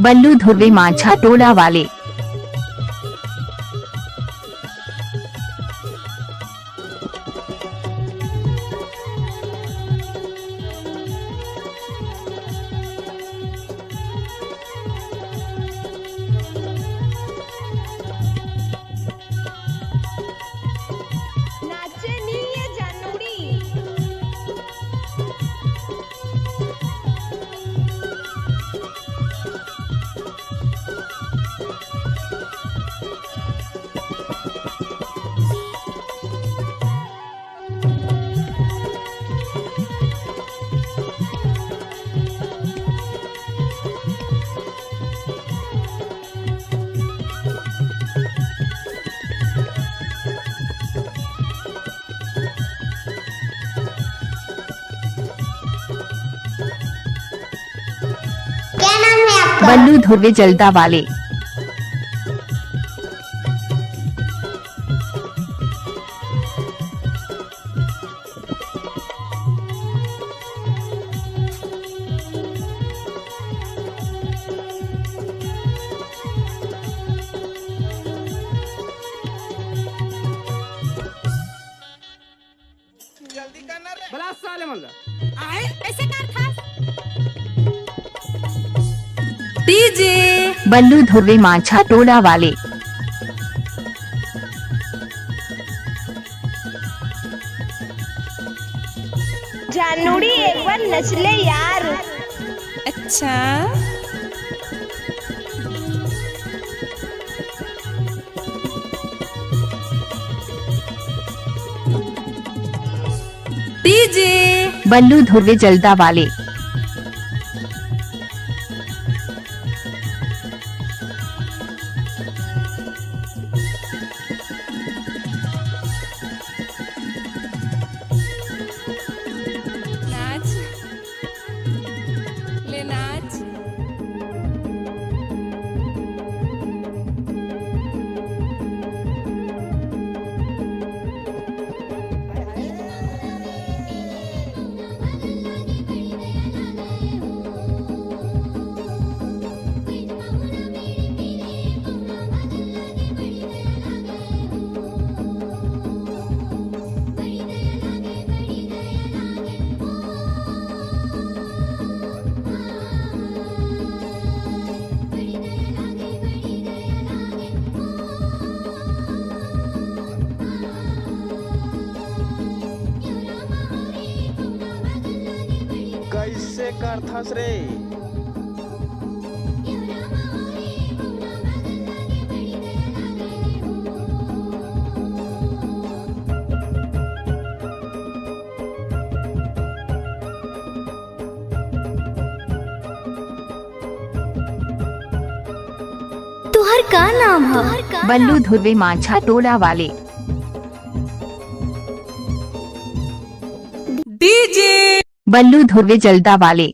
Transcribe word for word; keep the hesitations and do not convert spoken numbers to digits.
बल्लू धुर्वे मांझा टोला वाले। नाचे नी ये जानूड़ी। क्या नाम है आपका? बल्लू धुर्वे जलदा वाले। जल्दी करना रे। बला साले मन ला। आए? कैसे कर था? डीजे। बल्लू धुर्वे मांझा टोला वाले। जानूड़ी एक बार नचले यार। अच्छा। डीजे। बल्लू धुर्वे जलदा वाले। नाच। ले नाच। कैसे करथस रे? तुहर का नाम ह? बल्लू धुर्वे मांझा टोला वाले। डीजे। बल्लू धुर्वे जलदा वाले।